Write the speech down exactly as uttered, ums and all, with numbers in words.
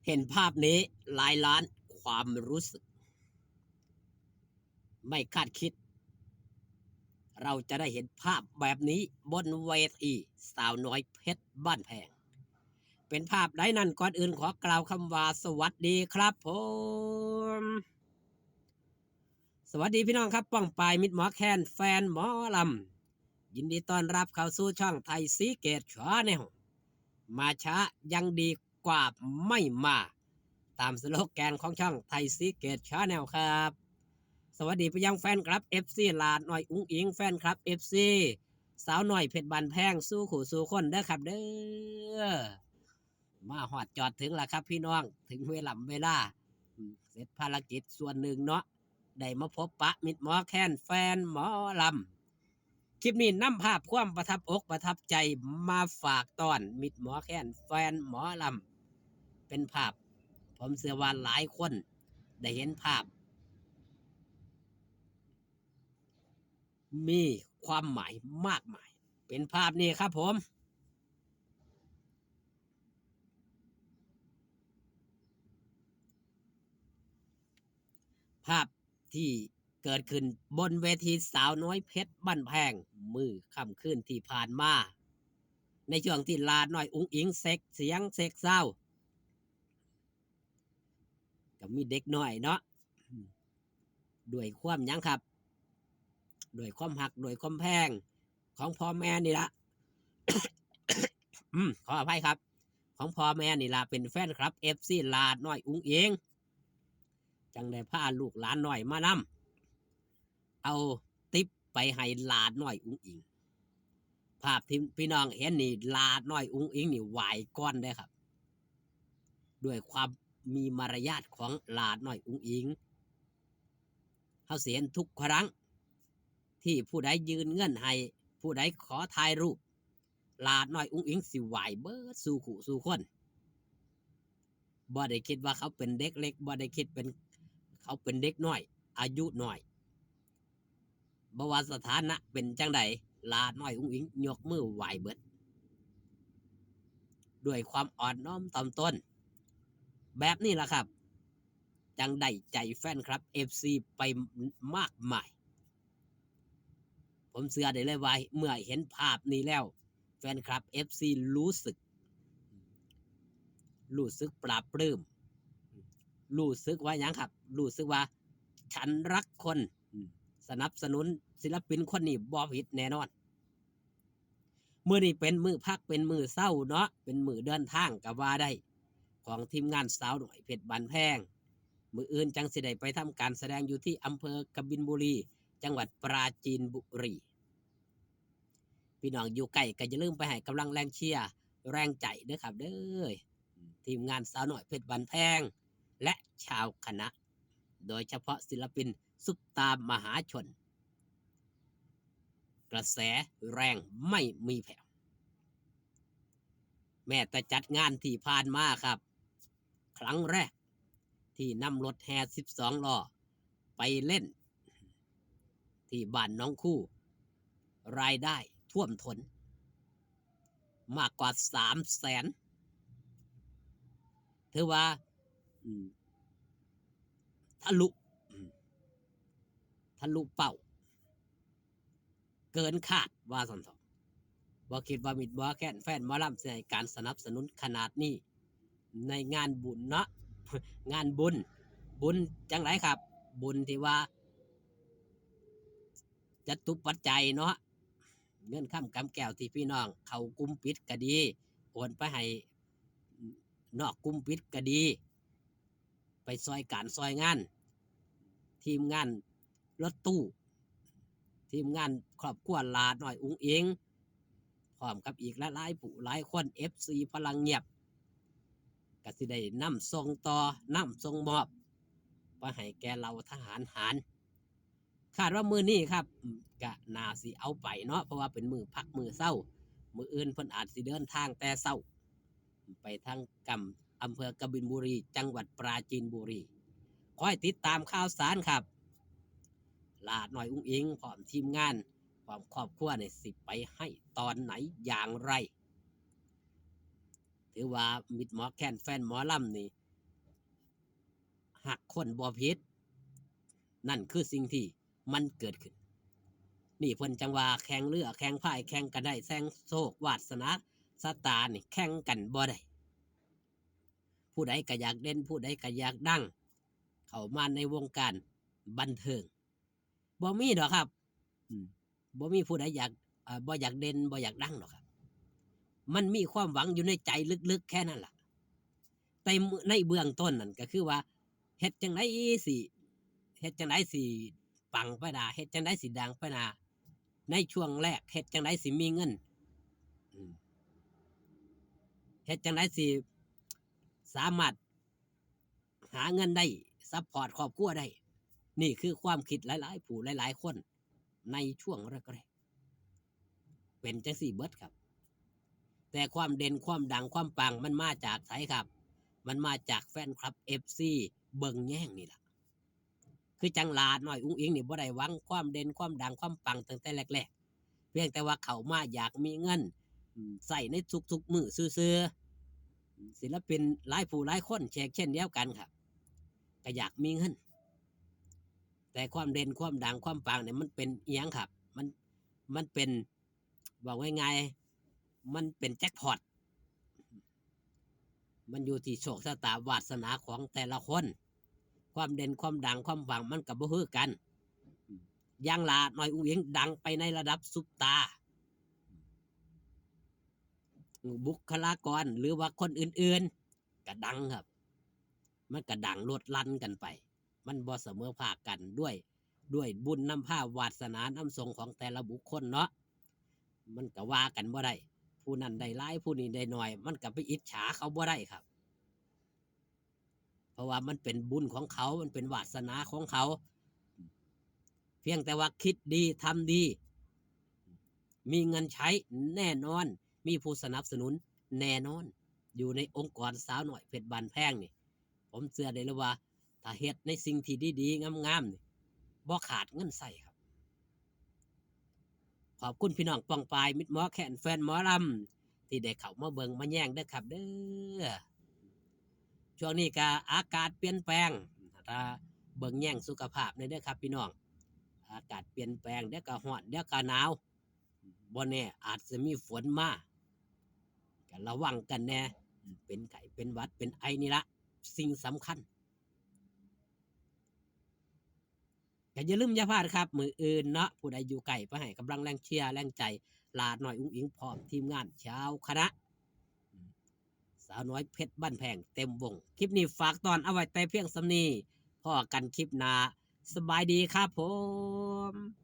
เห็นภาพนี้หลายล้านความรู้สึก ไม่คาดคิด เราจะได้เห็นภาพแบบนี้บนเวทีสาวน้อยเพชรบ้านแพง เป็นภาพใดนั้น ก่อนอื่นขอกล่าวคำว่าสวัสดีครับผม สวัสดีพี่น้องครับ ป้องปายมิตรหมอแคนแฟนหมอลำ ยินดีต้อนรับเข้าสู่ช่องไทยซีเกตชาแนล มาช้ายังดีกว่าไม่มา ตามสโลแกนของช่องไทยซีเกตชาแนลครับ สวัสดีไปยังแฟนคลับ เอฟซี หลาดน้อยอุ๋งอิ๋ง แฟนคลับ เอฟซี สาวน้อยเพชรบ้านแพง สู่คู่สู่คนเด้อครับเด้อ มาฮอดจอดถึงแล้วครับพี่น้อง ถึงเวลาเวลาอืมเสร็จภารกิจส่วนหนึ่งเนาะ ได้มาพบปะมิตรหมอแคนแฟนหมอลำ คลิปนี้นำภาพความประทับอกประทับใจมาฝากตอนมิตรหมอแคนแฟนหมอลำ เป็นภาพ ผมเชื่อว่าหลายคนได้เห็นภาพ มีความหมายมากมาย เป็นภาพนี้ครับผม ภาพที่เกิดขึ้นบนเวทีสาวน้อยเพชรบ้านแพง มื้อค่ำคืนที่ผ่านมา ในช่วงที่หลาดน้อยอุ๋งอิ๋งเซ็กเสียงเซ็กซาวด์ ก็มีเด็กน้อยเนาะ ด้วยความหยังครับ ด้วยความฮัก ด้วยความแพงของพ่อแม่นี่ละ อืม ขออภัยครับ ของพ่อแม่นี่ละ เป็นแฟนคลับ เอฟซี หลาดน้อยอุ๋งอิ๋ง จั่งได้พาลูกหลานน้อยมานำ เอาติ๊บไปให้หลาดน้อยอุ๋งอิ๋ง ภาพที่พี่น้องเห็นนี่ หลาดน้อยอุ๋งอิ๋งนี่ไหว้ก่อนเด้อครับ ด้วยความมีมารยาทของหลาดน้อยอุ๋งอิ๋ง เฮาสิเห็นทุกครั้ง ที่ผู้ใดยื่นเงินให้ ผู้ใดขอถ่ายรูป หลาดน้อยอุ๋งอิ๋งสิไหว้เบิดสู่คู่สู่คน บ่ได้คิดว่าเขาเป็นเด็กเล็ก บ่ได้คิดเป็น เขาเป็นเด็กน้อย อายุน้อย บ่ว่าสถานะเป็นจั่งใด หลาดน้อยอุ๋งอิ๋งยกมือไหว้เบิด ด้วยความอ่อนน้อมถ่อมตน แบบนี้ล่ะครับ จั่งได้ใจแฟนคลับ เอฟซี ไปมากมาย ผมเชื่อได้เลยว่าเมื่อเห็นภาพนี้แล้ว แฟนคลับ เอฟซี รู้สึก รู้สึกปลาบปลื้ม รู้สึกว่าหยังครับ รู้สึกว่าฉันรักคน สนับสนุนศิลปินคนนี้บ่ผิดแน่นอน มื้อนี้เป็นมื้อพัก เป็นมื้อเซาเนาะ เป็นมื้อเดินทางก็ว่าได้ ของทีมงานสาวน้อยเพชรบ้านแพง มื้ออื่นจั่งสิได้ไปทำการแสดงอยู่ที่อำเภอกบินบุรี จังหวัดปราจีนบุรี พี่น้องอยู่ไกลก็อย่าลืมไปให้กำลังแรงเชียร์แรงใจเด้อครับเด้อ ทีมงานสาวน้อยเพชรบ้านแพง และชาวคณะ โดยเฉพาะศิลปินซุปตามหาชน กระแสแรงไม่มีแผ่ว แม้แต่จัดงานที่ผ่านมาครับ ครั้งแรกที่นำรถแห่ สิบสอง ล้อ ไปเล่น ที่บ้านหนองคู รายได้ท่วมท้น มากกว่า สามแสน ถือว่า อืม ทะลุ อืม ทะลุเป้า เกินคาดว่าซั่นเถาะ บ่คิดว่ามิตรหมอแคนแฟนหมอลำสิให้การสนับสนุนขนาดนี้ ในงานบุญเนาะ งานบุญ บุญจั่งใดครับ บุญที่ว่า จตุปัจจัยเนาะ เงินคำกำแก้วที่พี่น้องเข้ากลุ่มปิดก็ดี โอนไปให้นอกกลุ่มปิดก็ดี ไปซอยการซอยงาน ทีมงานรถตู้ ทีมงานครอบครัวหลาดน้อยอุ๋งอิ๋ง พร้อมกับอีกหลายๆผู้หลายคน เอฟซี พลังเงียบ ก็สิได้นำส่งต่อ นำส่งมอบ ไปให้แก่เหล่าทหารหาร คาดว่ามื้อนี้ครับ อืม ก็น่าสิเอาไปเนาะ เพราะว่าเป็นมื้อพักมื้อเซา มื้ออื่นเพิ่นอาจสิเดินทางแต่เซา ไปทางกำ อำเภอกบินบุรี จังหวัดปราจีนบุรี คอยติดตามข่าวสารครับ หลาดน้อยอุ๋งอิ๋ง พร้อมทีมงาน พร้อมครอบครัวนี่สิไปให้ตอนไหนอย่างไร ถือว่ามิตรหมอแคนแฟนหมอลำนี่ ฮักคนบ่ผิด นั่นคือสิ่งที่มันเกิดขึ้น นี่เพิ่นจั่งว่าแข่งเรือแข่งพายแข่งกันได้ แข่งโชควาสนาชะตานี่แข่งกันบ่ได้ ผู้ใดก็อยากเด่น ผู้ใดก็อยากดัง เข้ามาในวงการบันเทิง บ่มีดอกครับ อืม บ่มีผู้ใดอยาก เอ่อ บ่อยากเด่น บ่อยากดังดอกครับ มันมีความหวังอยู่ในใจลึกๆ แค่นั้นล่ะ แต่ในเบื้องต้นนั่นก็คือว่า เฮ็ดจั่งใดสิ เฮ็ดจั่งใดสิปังไปหน้า เฮ็ดจั่งใดสิดังไปหน้า ในช่วงแรก เฮ็ดจั่งใดสิมีเงิน อืม เฮ็ดจั่งใดสิสามารถหาเงินได้ ซัพพอร์ตครอบครัวได้ นี่คือความคิดหลายๆ ผู้หลายๆ คนในช่วงแรกๆ เป็นจั่งซี้เบิดครับ แต่ความเด่น ความดัง ความปัง มันมาจากไสครับ มันมาจากแฟนคลับ เอฟซี เบิ่งแยงนี่ล่ะ คือจั่งหลาน้อยอุ๋งอิ๋งนี่บ่ได้หวังความเด่น ความดัง ความปังตั้งแต่แรกๆ เพียงแต่ว่าเข้ามาอยากมีเงิน อืม ใช้ในทุกๆ มื้อซื่อๆ ศิลปินหลายผู้หลายคนเช่น เช่นเดียวกันครับ ก็อยากมีเงิน แต่ความเด่น ความดัง ความปังเนี่ยมันเป็นอิหยังครับ มัน มันเป็น เว้าง่ายๆ มันเป็นแจ็คพอต มันอยู่ที่โชคชะตาวาสนาของแต่ละคน ความเด่น ความดัง ความปัง มันก็บ่คือกัน อย่างหลาน้อยอุ๋งอิ๋งดังไปในระดับซุปตาร์ บุคลากร หรือว่าคนอื่นๆ ก็ดังครับ มันก็ดังโลดแล่นกันไป มันบ่เสมอภาคกันด้วย ด้วยบุญนำพาวาสนานำส่งของแต่ละบุคคลเนาะ มันก็ว่ากันบ่ได้ ผู้นั้นได้หลาย ผู้นี้ได้น้อย มันก็ไปอิจฉาเขาบ่ได้ครับ เพราะว่ามันเป็นบุญของเขา มันเป็นวาสนาของเขา เพียงแต่ว่าคิดดี ทำดี มีเงินใช้แน่นอน มีผู้สนับสนุนแน่นอน อยู่ในองค์กรสาวน้อยเพชรบ้านแพงนี่ ผมเชื่อได้เลยว่า ถ้าเฮ็ดในสิ่งที่ดีๆ งามๆ นี่ บ่ขาดเงินใช้ครับ ขอบคุณพี่น้องป้องปาย มิตรหมอแคน แฟนหมอลำ ที่ได้เข้ามาเบิ่งมาแยงเด้อครับเด้อ ช่วงนี้ก็อากาศเปลี่ยนแปลง ถ้าเบิ่งแยงสุขภาพแหน่เด้อครับพี่น้อง อากาศเปลี่ยนแปลง เดี๋ยวก็ร้อน เดี๋ยวก็หนาว บ่แน่อาจจะมีฝนมา ก็ระวังกันแหน่ เป็นไข้ เป็นหวัด เป็นไอนี่ละ สิ่งสำคัญ ก็อย่าลืมอย่าพลาดครับ มื้ออื่นเนาะ ผู้ใดอยู่ไกลไปให้กำลังแรงเชียร์แรงใจ หลาน้อยอุ๋งอิ๋งพร้อมทีมงานชาวคณะ สาวน้อยเพชรบ้านแพงเต็มวง คลิปนี้ฝากตอนเอาไว้แต่เพียงส่ำนี้ พ้อกันคลิปหน้า สบายดีครับผม